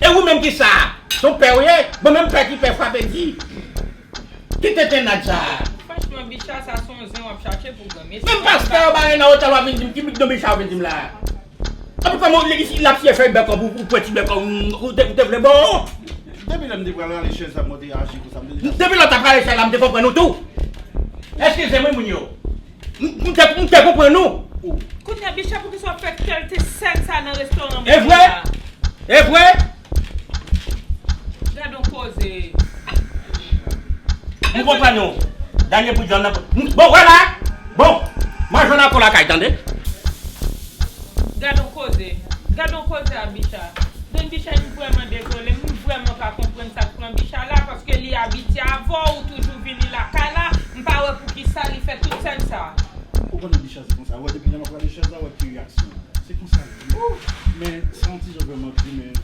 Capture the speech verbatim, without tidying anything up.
E ou menm ki sa? Se yon pè ou ye? Bon, menm pè ki pè frape di. Ki tentennad sa? Franchman, Bicha, sa se yon zen w ap chache pou granmesi. Menm pastè yo bare nan otèl w ap vin di m, ki bidon Bicha w vin di m la? Anpi kòman legliz la ap siye fèy bèk ou, ou pwenti bèk ou, ou te, ou te vle bon? Depi lè m te pral rale chèz la, mwen te aji konsa, m te deja. Depi lè w t ap rale chèz la, m te konprann ou tou. Eskize m wi, moun yo. M, m te, m te konprann ou. Kounye a, Bicha, poukisa w fè kèlte sèn sa nan restoran mwen la? E vre? E vre? Gad on koze. M konprann ou. Danye pou John nan. Bon, wè la. Bon, manje nan kò lakay, tande. Gad on koze. Gad on koze a Bicha. Don Bicha, m vrèman dezole. M vrèman pa konprann sa k pran Bicha la, paske li abitye avè w, ou toujou vini lakay la. M pa wè poukisa li fè tout sèn sa. Ou konnen Bicha se konsa. Wè, depi lè m ap gade chèz la, wè ki reyaksyon. Se konsa li ye. Men, se yon ti jan vrèman di, men